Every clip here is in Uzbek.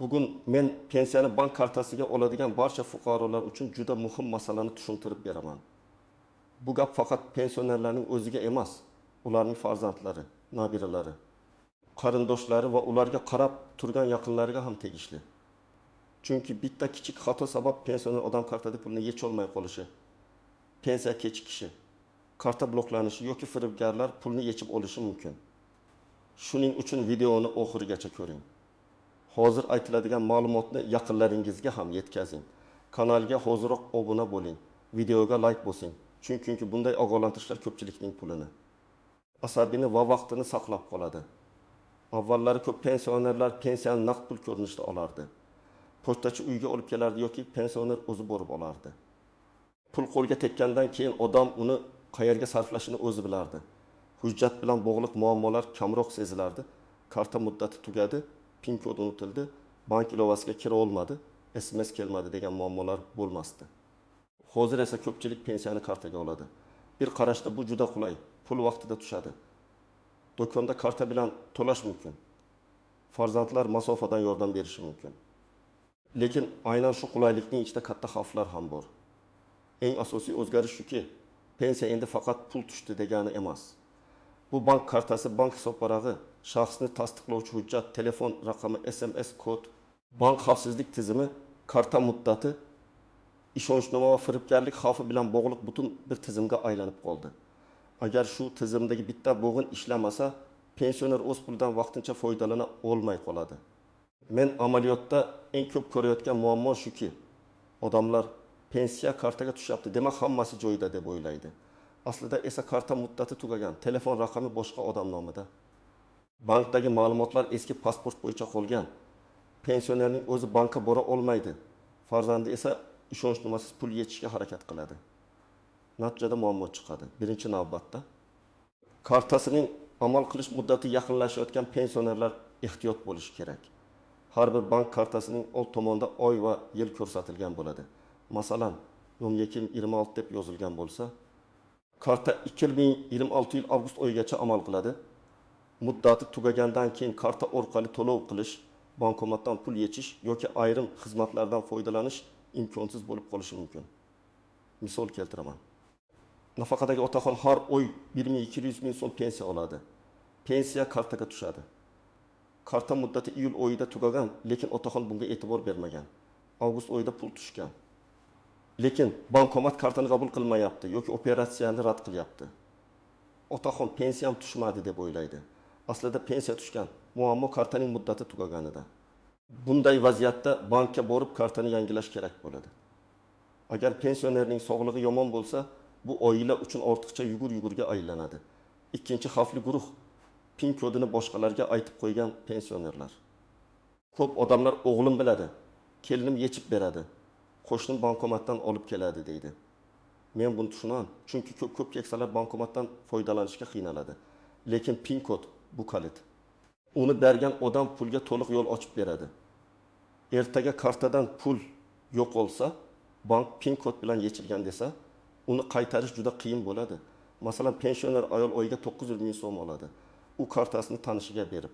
Bugun men pensiyani bank kartasiga oladigan barcha fuqarolar uchun juda muhim masalani tushuntirib beraman. Bu gap faqat pensionerlarning o'ziga emas, ularning farzandlari, nabiralari, qarindoshlari va ularga qarab turgan yaqinlariga ham tegishli. Chunki bitta kichik xato sabab pensioner odam kartada pulni yecholmay qolishi, pensiya kechikishi, karta bloklanishi yoki firibgarlar pulni yechib olishi mumkin. Shuning uchun videoni oxirigacha ko'ring. Hozir aytiladigan ma'lumotni yaqinlaringizga ham yetkazing. Kanalga hoziroq obuna bo'ling, videoga like bosing. Chunki bunday ogohlantirishlar ko'pchilikning pulini, asabini va vaqtini saqlab qoladi. Avvallari ko'p pensionerlar pensiyani naqd pul ko'rinishida olardi. Pochtachi uyga olib kelardi yoki pensioner o'zi borib olardi. Pul qo'lga tekkandan keyin odam uni qayerga sarflashini o'zi bilardi. Hujjat bilan bog'liq muammolar kamroq sezilardi. Karta muddati tugadi, PIN kod unutildi, bank ilovasiga kira olmadi, SMS kelmadi degan muammolar bo'lmasdi. Hozir esa ko'pchilik pensiyani kartaga oladi. Bir qarashda bu juda qulay, pul vaqtida tushadi. Do'konda karta bilan to'lash mumkin. Farzandlar masofadan yordam berishi mumkin. Lekin aynan shu qulaylikning ichida katta xavflar ham bor. Eng asosiy o'zgarish shuki, pensiya endi faqat pul tushdi degani emas. Bu bank kartasi, bank hisobvarag'i, shaxsni tasdiqlovchi hujjat, telefon raqami, SMS kod, bank xavfsizlik tizimi, karta muddati, ishonchnoma va firibgarlik xavfi bilan bog'liq butun bir tizimga aylanib qoldi. Agar shu tizimdagi bitta bo'g'in ishlamasa, pensioner o'z pulidan vaqtincha foydalana olmay qoladi. Men amaliyotda eng ko'p ko'rayotgan muammo shuki, odamlar pensiya kartaga tushyapti, demak hammasi joyida deb o'ylaydi. Aslida esa karta muddati tugagan, telefon raqami boshqa odam nomida. Bankdagi ma'lumotlar eski pasport bo'yicha qolgan. Pensionerning o'zi bankka bora olmaydi. Farzandi esa ishonchnomasiz pul yechishga harakat qiladi. Natijada muammo chiqadi. Birinchi navbatda kartasining amal qilish muddati yaqinlashayotgan pensionerlar ehtiyot bo'lishi kerak. Har bir bank kartasining old tomonida oy va yil ko'rsatilgan bo'ladi. Masalan, 12/26 deb yozilgan bo'lsa, karta 2026 yil avgust oyigacha amal qiladi. Muddati tugagandan keyin karta orqali to'lov qilish, bankomatdan pul yechish yoki ayrim xizmatlardan foydalanish imkonsiz bo'lib qolishi mumkin. Misol keltiraman. Nafaqadagi otaxon har oy 1200 ming so'm pensiya oladi. Pensiya kartaga tushadi. Karta muddati iyul oyida tugagan, lekin otaxon bunga e'tibor bermagan. Avgust oyida pul tushgan. Lekin bankomat kartani qabul qilmayapti yoki operatsiyani rad qilyapti. Otaxon pensiyam tushmadi deb o'ylaydi. Aslida pensiya tushgan, muammo kartaning muddati tugaganida. Bunday vaziyatda bankka borib kartani yangilash kerak bo'ladi. Agar pensionerning sog'lig'i yomon bo'lsa, bu oila uchun ortiqcha yugur-yugurga aylanadi. Ikkinchi xavfli guruh PIN kodini boshqalarga aytib qo'ygan pensionerlar. Ko'p odamlar o'g'lim biladi, kelinim yechib beradi, qo'shnim bankomatdan olib keladi deydi. Men buni tushunaman, chunki ko'p keksalar bankomatdan foydalanishga qiynaladi. Lekin PIN kod bu kalit. Uni bergan odam pulga to'liq yo'l ochib beradi. Ertaga kartadan pul yo'qolsa, bank PIN kod bilan yechilgan desa, uni qaytarish juda qiyin bo'ladi. Masalan, pensioner ayol oyiga 900 ming so'm oladi. U kartasini tanishiga berib,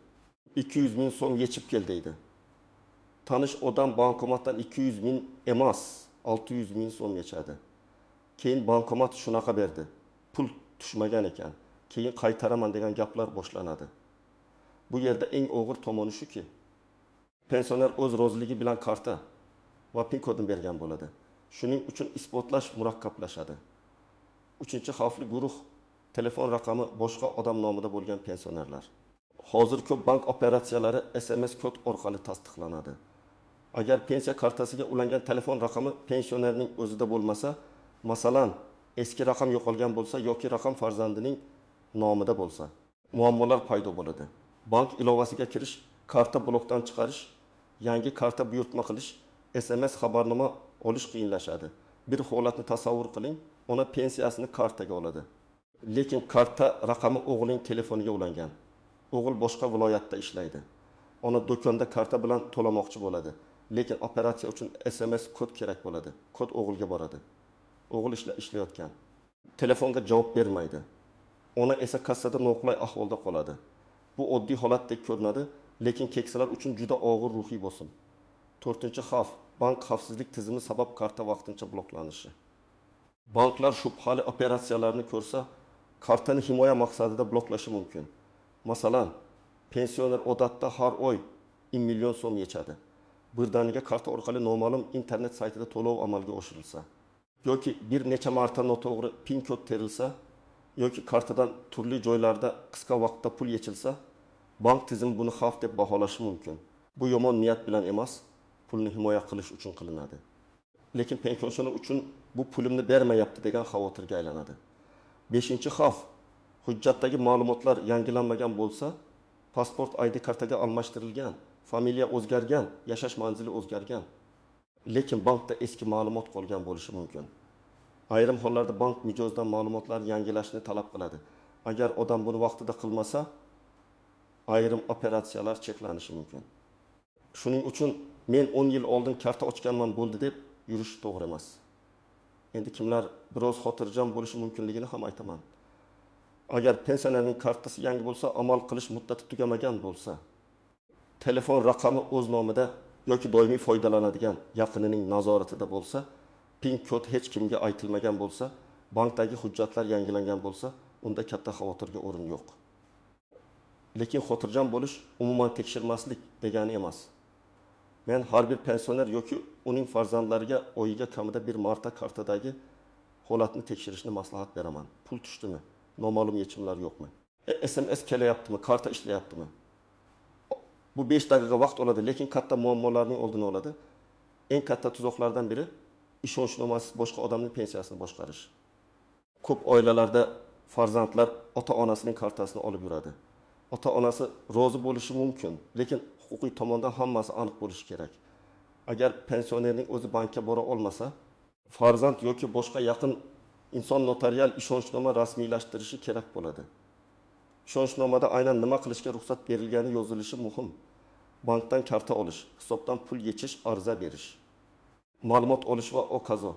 200 ming so'm yechib kel deydi. Tanish odam bankomatdan 200 ming emas, 600 ming so'm yechadi. Keyin bankomat shunaqa berdi. Pul tushmagan ekan. Keyin qaytaraman degan gaplar boshlanadi. Bu yerda eng og'ir tomoni shuki, pensioner o'z roziligi bilan karta va PIN kodini bergan bo'ladi. Shuning uchun isbotlash murakkablashadi. Uchinchi xavfli guruh telefon raqami boshqa odam nomida bo'lgan pensionerlar. Hozir ko'p bank operatsiyalari SMS kod orqali tasdiqlanadi. Agar pensiya kartasiga ulangan telefon raqami pensionerning o'zida bo'lmasa, masalan, eski raqam yo'qolgan bo'lsa yoki raqam farzandining nomida bo'lsa, muammolar paydo bo'ladi. Bank ilovasiga kirish, karta blokdan chiqarish, yangi karta buyurtma qilish, SMS xabarnoma olish qiyinlashadi. Bir holatni tasavvur qiling, ona pensiyasini kartaga oladi. Lekin karta raqami o'g'lining telefoniga ulangan. O'g'il boshqa viloyatda ishlaydi. Ona do'konda karta bilan to'lamoqchi bo'ladi. Lekin operatsiya uchun SMS kod kerak bo'ladi. Kod o'g'ilga boradi. O'g'il ishlayotgan. Telefonga javob bermaydi. Ona esa kassada noqulay ahvolda qoladi. Bu oddiy holatdek ko'rinadi, lekin keksalar uchun juda og'ir ruhiy bosim. To'rtinchi xavf: bank xavfsizlik tizimi sabab karta vaqtincha bloklanishi. Banklar shubhali operatsiyalarni ko'rsa, kartani himoya maqsadida bloklashi mumkin. Masalan, pensioner odatda har oy 1 million so'm yechadi. Birdaniga karta orqali noma'lum internet saytida to'lov amalga oshirilsa, yoki bir necha marta noto'g'ri PIN kod terilsa, yoki kartadan turli joylarda qisqa vaqtda pul yechilsa, bank tizimi buni xavf deb baholashi mumkin. Bu yomon niyat bilan emas, pulni himoya qilish uchun qilinadi. Lekin pensioner uchun bu pulimni bermayapti degan xavotirga aylanadi. Beshinchi xavf: hujjatdagi ma'lumotlar yangilanmagan bo'lsa, pasport ID kartaga almashtirilgan, familiya o'zgargan, yashash manzili o'zgargan. Lekin bankda eski ma'lumot qolgan bo'lishi mumkin. Ayrim hollarda bank mijozdan ma'lumotlarni yangilashni talab qiladi. Agar odam buni vaqtida qilmasa, ayrim operatsiyalar cheklanishi mumkin. Shuning uchun men 10 yil oldin karta ochganman, bo'ldi deb yurish to'g'ri emas. Endi kimlar biroz xotirjam bo'lishi mumkinligini ham aytaman. Agar pensionerning kartasi yangi bo'lsa, amal qilish muddati tugamagan bo'lsa, telefon raqami o'z nomida yoki doimiy foydalanadigan yaqinining nazoratida bo'lsa, PIN kod hech kimga aytilmagan bo'lsa, bankdagi hujjatlar yangilangan bo'lsa, unda katta xavotirga o'rin yo'q. Lekin xotirjam bo'lish umuman tekshirmaslik degani emas. Men har bir pensioner yoki uning farzandlariga oyiga kamida bir marta kartadagi holatni tekshirishni maslahat beraman. Pul tushdimi? Noma'lum yechimlar yo'qmi? SMS kelayaptimi? Karta ishlayaptimi? Bu 5 daqiqa vaqt oladi, lekin katta muammolarning oldini oladi. Eng katta tuzoqlardan biri ishonchnomasiz boshqa odamning pensiyasini boshqarish. Ko'p oilalarda farzandlar ota-onasining kartasini olib yuradi. Ota-onasi rozi bo'lishi mumkin, lekin huquqiy tomondan hammasi aniq bo'lishi kerak. Agar pensionerning o'zi bankka bora olmasa, farzand yoki boshqa yaqin inson notarial ishonchnoma rasmiylashtirishi kerak bo'ladi. Ishonchnomada aynan nima qilishga ruxsat berilgani yozilishi muhim. Bankdan karta olish, hisobdan pul yechish, ariza berish, ma'lumot olish va hokazo.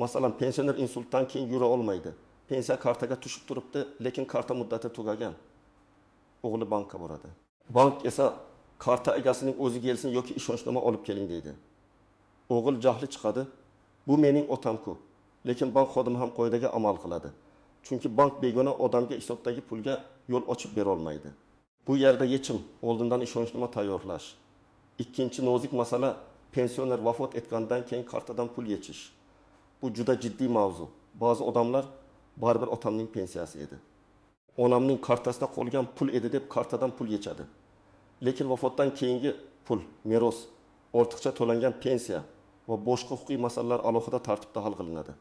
Masalan, pensioner insultdan keyin yura olmaydi. Pensiya kartaga tushib turibdi, lekin karta muddati tugagan. O'g'li bankka boradi. Bank esa karta egasining o'zi kelsin yoki ishonchnoma olib keling deydi. O'g'il jahli chiqadi. Bu mening otam-ku. Lekin bank xodimi ham qoidaga amal qiladi. Chunki bank begona odamga hisobdagi pulga yo'l ochib bera olmaydi. Bu yerda yechim oldindan ishonchnoma tayyorlash. Ikkinchi nozik masala pensioner vafot etgandan keyin kartadan pul yechish. Bu juda jiddiy mavzu. Ba'zi odamlar baribir otamning pensiyasi edi, onamning kartasida qolgan pul edi deb kartadan pul yechadi. Lekin vafotdan keyingi pul, meros, ortiqcha to'langan pensiya va boshqa huquqiy masalalar alohida tartibda hal qilinadi.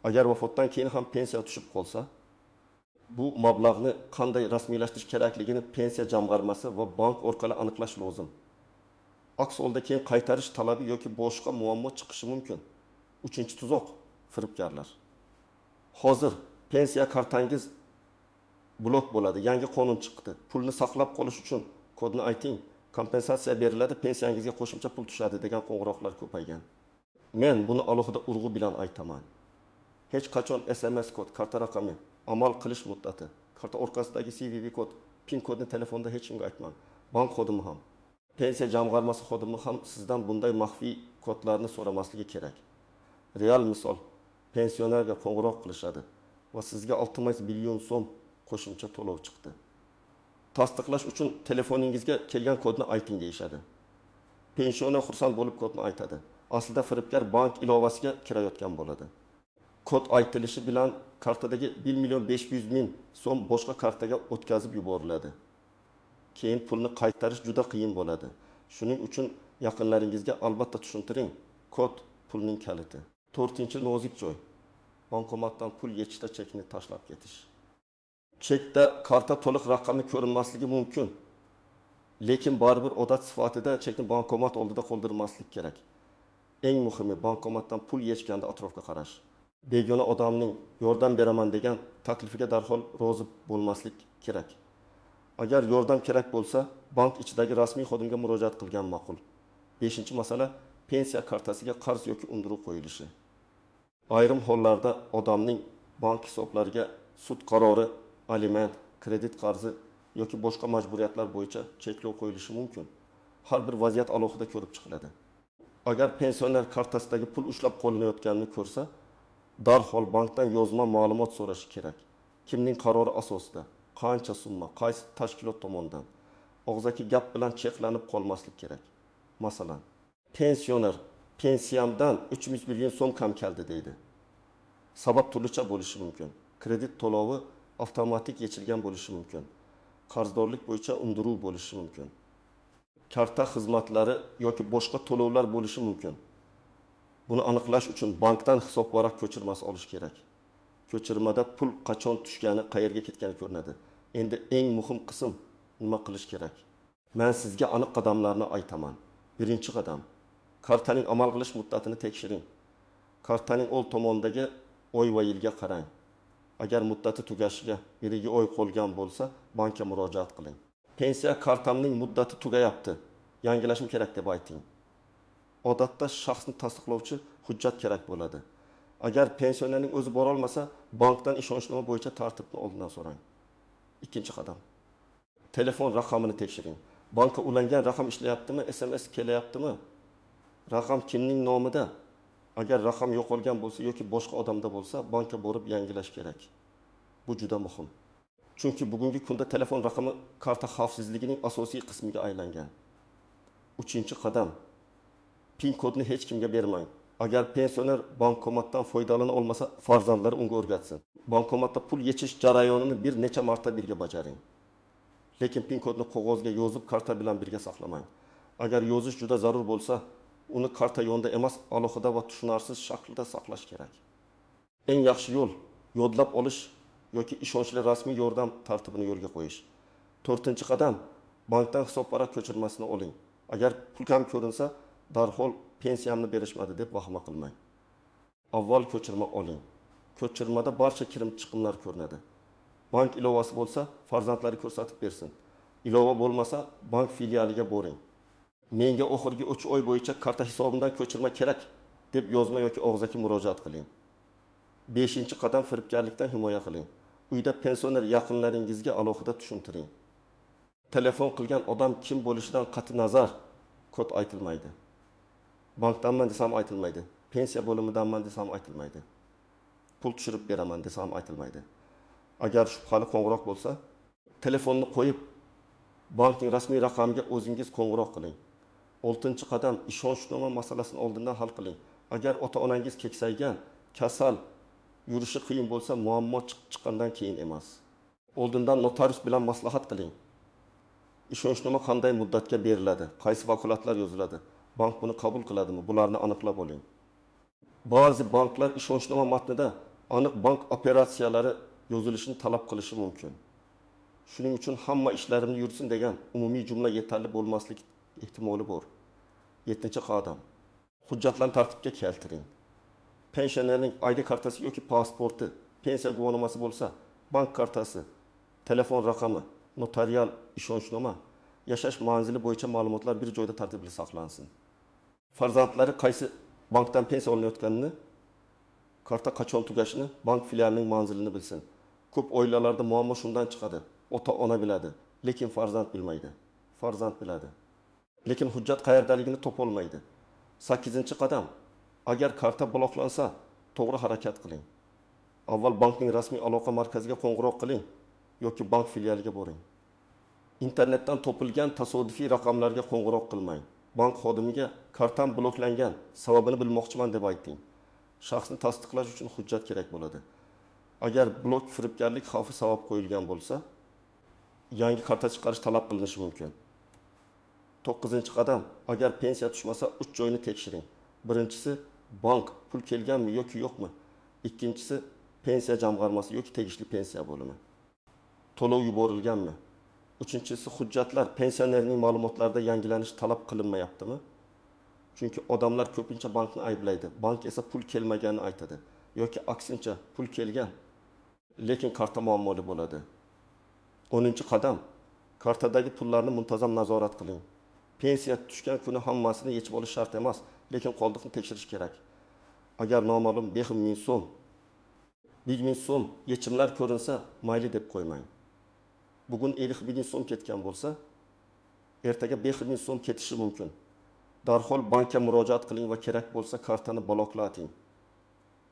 Agar vafotdan keyin ham pensiya tushib qolsa, bu mablag'ni qanday rasmiylashtirish kerakligini pensiya jamg'armasi va bank orqali aniqlash lozim. Aks holda keyin qaytarish talabi yoki boshqa muammo chiqishi mumkin. Uchinchi tuzoq: firibgarlar. Hozir pensiya kartangiz blok bo'ladi, yangi qonun chiqdi. Pulni saqlab qolish uchun kodni ayting, kompensatsiya beriladi, pensiyangizga qo'shimcha pul tushadi degan qo'ng'iroqlar ko'paygan. Men buni alohida urg'u bilan aytaman. Hech qachon SMS kod, karta raqami, amal qilish muddati, karta orqasidagi CVV kod, PIN kodni telefonda hech kimga aytmang. Bank xodimi ham, pensiya jamg'armasi xodimi ham sizdan bunday maxfiy kodlarni so'ramasligi kerak. Real misol, pensionerga qo'ng'iroq qilishadi va sizga 60 million so'm qo'shimcha to'lov chiqdi. Tasdiqlash uchun telefoningizga kelgan kodni ayting deyishadi. Pensioner xursand bo'lib kodni aytadi. Aslida firibgar bank ilovasiga kirayotgan bo'ladi. Kod aytilishi bilan kartadagi 1 million 500 ming so'm boshqa kartaga o'tkazib yuboriladi. Keyin pulni qaytarish juda qiyin bo'ladi. Shuning uchun yaqinlaringizga albatta tushuntiring. Kod pulning kaliti. To'rtinchi nozik joy: bankomatdan pul yechishda chekni tashlab ketish. Chekda karta to'liq raqami ko'rinmasligi mumkin. Lekin baribir odat sifatida chekni bankomat oldida qoldirmaslik kerak. Eng muhimi bankomatdan pul yechganda atrofga qarash. Begona odamning yordam beraman degan taklifiga darhol rozi bo'lmaslik kerak. Agar yordam kerak bo'lsa, bank ichidagi rasmiy xodimga murojaat qilgan ma'qul. Beshinchi masala pensiya kartasiga qarz yoki undiruv qo'yilishi. Ayrim hollarda odamning bank hisoblariga sud qarori, aliment, kredit qarzi yoki boshqa majburiyatlar bo'yicha cheklov qo'yilishi mumkin. Har bir vaziyat alohida ko'rib chiqiladi. Agar pensioner kartasidagi pul ushlab qolinayotganini ko'rsa, darhol bankdan yozma ma'lumot so'rashi kerak. Kimning qarori asosida, qancha summa, qaysi tashkilot tomonidan. Og'zaki gap bilan cheklanib qolmaslik kerak. Masalan, pensioner pensiyamdan 301 ming so'm kam keldi deydi. Sabab turlicha bo'lishi mumkin. Kredit to'lovi avtomatik yechilgan bo'lishi mumkin. Qarzdorlik bo'yicha undiruv bo'lishi mumkin. Karta xizmatlari yoki boshqa to'lovlar bo'lishi mumkin. Buni aniqlash uchun bankdan hisobvaraq ko'chirmasi olish kerak. Ko'chirmada pul qachon tushgani, qayerga ketgani ko'rinadi. Endi eng muhim qism nima qilish kerak? Men sizga aniq qadamlarni aytaman. Birinchi qadam. Kartaning amal qilish muddatini tekshiring. Kartaning o'ng tomonidagi oy va yilga qarang. Agar muddati tugashiga 1-2 oy qolgan bo'lsa, bankka murojaat qiling. Pensiya kartamning muddati tugayapti, yangilashim kerak deb ayting. Odatda shaxsni tasdiqlovchi hujjat kerak bo'ladi. Agar pensionerning o'zi bora olmasa, bankdan ishonchnoma bo'yicha tartibni oldindan so'rang. Ikkinchi qadam. Telefon raqamini tekshiring. Bankka ulangan raqam ishlayaptimi, SMS kelayaptimi? Raqam kimning nomida? Agar raqam yo'qolgan bo'lsa yoki boshqa odamda bo'lsa, bankka borib yangilash kerak. Bu juda muhim. Chunki bugungi kunda telefon raqami karta xavfsizligining asosiy qismiga aylangan. Uchinchi qadam. PIN kodni hech kimga bermang. Agar pensioner bankomatdan foydalana olmasa, farzandlari unga o'rgatsin. Bankomatda pul yechish jarayonini bir necha marta birga bajaring. Lekin PIN kodni qog'ozga yozib, karta bilan birga saqlamang. Agar yozish juda zarur bo'lsa, uni karta yonida emas, alohida va tushunarsiz shaklda saqlash kerak. Eng yaxshi yo'l yodlab olish yoki ishonchli rasmiy yordam tartibini yo'lga qo'yish. To'rtinchi qadam, bankdan hisobvaraq ko'chirmasini oling. Agar pul kam ko'rinsa, darhol pensiyamni berishmadi deb vahima qilmang. Avval ko'chirma oling. Ko'chirmada barcha kirim chiqimlar ko'rinadi. Bank ilovasi bo'lsa, farzandlari ko'rsatib bersin. Ilova bo'lmasa, bank filialiga boring. Menga oxirgi 3 oy bo'yicha karta hisobimdan ko'chirma kerak deb yozma yoki og'zaki murojaat qiling. 5-qadam firibgarlikdan himoya qiling. Uyda pensioner yaqinlaringizga alohida tushuntiring. Telefon qilgan odam kim bo'lishidan qat'i nazar kod aytilmaydi. Bankdanman desam aytilmaydi. Pensiya bo'limidanman desam aytilmaydi. Pul tushirib beraman desam aytilmaydi. Agar shubhali qo'ng'iroq bo'lsa, telefonni qo'yib bankning rasmiy raqamiga o'zingiz qo'ng'iroq qiling. 6-qadam ishonchnoma masalasini oldindan hal qiling. Agar ota-onangiz keksaygan, kasal, yurishi qiyin bo'lsa, muammo chiqqandan keyin emas. Oldindan notarius bilan maslahat qiling. Ishonchnoma qanday muddatga beriladi, qaysi vakolatlar yoziladi, bank buni qabul qiladimi, bularni aniqlab oling. Ba'zi banklar ishonchnoma matnida aniq bank operatsiyalari yozilishini talab qilishi mumkin. Shuning uchun hamma ishlarimni yursin degan umumiy jumla yetarli bo'lmaslik ehtimoli bor. 7-qadam. Hujjatlarni tartibga keltiring. Pensionerning ID kartasi yoki pasporti, pensiya guvohnomasi bo'lsa, bank kartasi, telefon raqami, notarial ishonchnoma, yashash manzili bo'yicha ma'lumotlar bir joyda tartibli saqlansin. Farzandlari qaysi bankdan pensiya olinayotganini, karta qachon tugashini, bank filialining manzilini bilsin. Ko'p oilalarda muammo shundan chiqadi. Ota-ona biladi, lekin farzand bilmaydi. Farzand biladi, lekin hujjat qayerdaligini topolmaydi. 8-qadam. Agar karta bloklansa, to'g'ri harakat qiling. Avval bankning rasmiy aloqa markaziga qo'ng'iroq qiling yoki bank filialiga boring. Internetdan topilgan tasodifiy raqamlarga qo'ng'iroq qilmang. Bank xodimiga kartam bloklangan, sababini bilmoqchiman deb ayting. Shaxsni tasdiqlash uchun hujjat kerak bo'ladi. Agar blok firibgarlik xavfi sabab qo'yilgan bo'lsa, yangi karta chiqarish talab qilinishi mumkin. 9-qadam. Agar pensiya tushmasa, 3 joyni tekshiring. Birinchisi, bank pul kelganmi yoki yo'qmi? Ikkinchisi, pensiya jamg'armasi yoki tegishli pensiya bo'limi. To'lov yuborilganmi? Uchinchisi, hujjatlar pensionerning ma'lumotlarida yangilanish talab qilinmayaptimi? Chunki odamlar ko'pincha bankni ayblaydi. Bank esa pul kelmaganini aytadi yoki aksincha pul kelgan, lekin karta muammoli bo'ladi. 10-qadam. Kartadagi pullarni muntazam nazorat qiling. Pensiya tushgan kuni hammasini yechib olish shart emas, lekin qoldiqni tekshirish kerak. Agar noma'lum 5000 so'm, 1000 so'm yechimlar ko'rinsa, mayli deb qo'ymang. Bugun 50 000 so'm ketgan bo'lsa, ertaga 5000 so'm ketishi mumkin. Darhol bankka murojaat qiling va kerak bo'lsa kartani bloklating.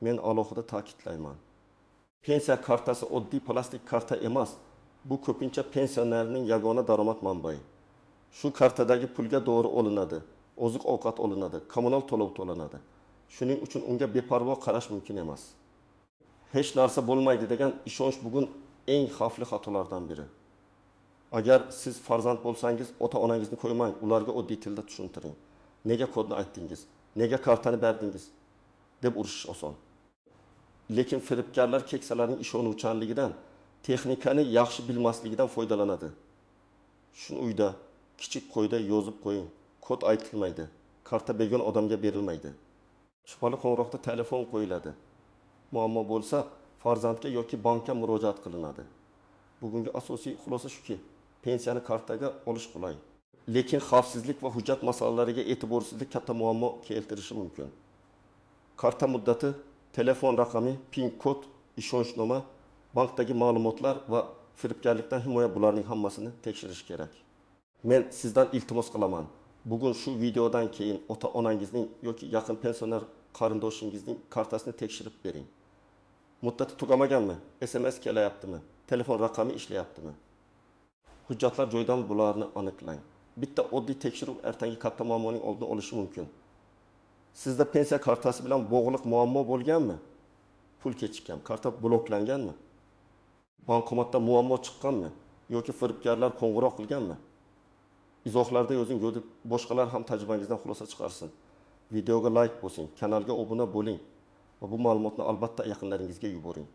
Men alohida ta'kidlayman. Pensiya kartasi oddiy plastik karta emas, bu ko'pincha pensionerning yagona daromad manbai. Shu kartadagi pulga dori olinadi, oziq-ovqat olinadi, kommunal to'lov to'lanadi. Shuning uchun unga beparvo qarash mumkin emas. Hech narsa bo'lmaydi degan ishonch bugun eng xavfli xatolardan biri. Agar siz farzand bo'lsangiz, ota-onangizni qo'ymang, ularga oddiy tilda tushuntiring. Nega kodni aytdingiz? Nega kartani berdingiz? Deb urishish oson. Lekin firibgarlar keksalarning ishonuvchanligidan, texnikani yaxshi bilmasligidan foydalanadi. Shuni uyda kichik qo'yda yozib qo'ying. Kod aytilmaydi. Karta begona odamga berilmaydi. Shubhali qo'ng'iroqda telefon qo'yiladi. Muammo bo'lsa, farzandga yoki bankka murojaat qilinadi. Bugungi asosiy xulosa shuki, pensiyani kartaga olish qulay. Lekin xavfsizlik va hujjat masalalariga e'tiborsizlik katta muammo keltirishi mumkin. Karta muddati, telefon raqami, PIN kod, ishonchnoma, bankdagi ma'lumotlar va firibgarlikdan himoya, bularning hammasini tekshirish kerak. Men sizdan iltimos qilaman. Bugun shu videodan keyin ota-onangizning yoki yaqin pensioner qarindoshingizning kartasini tekshirib bering. Muddati tugamaganmi? SMS kelayaptimi? Telefon raqami ishlayaptimi? Hujjatlar joyidan bularni aniqlang. Bitta oddiy tekshiruv ertangi katta muammoning oldini olishi mumkin. Sizda pensiya kartasi bilan bog'liq muammo bo'lganmi? Pul kechikkan, karta bloklanganmi? Bankomatda muammo chiqqanmi? Yoki firibgarlar qo'ng'iroq qilganmi? Izohlarda yozing, boshqalar ham tajribangizdan xulosa chiqarsin. Videoga like bosing, kanalga obuna bo'ling va bu ma'lumotni albatta yaqinlaringizga yuboring.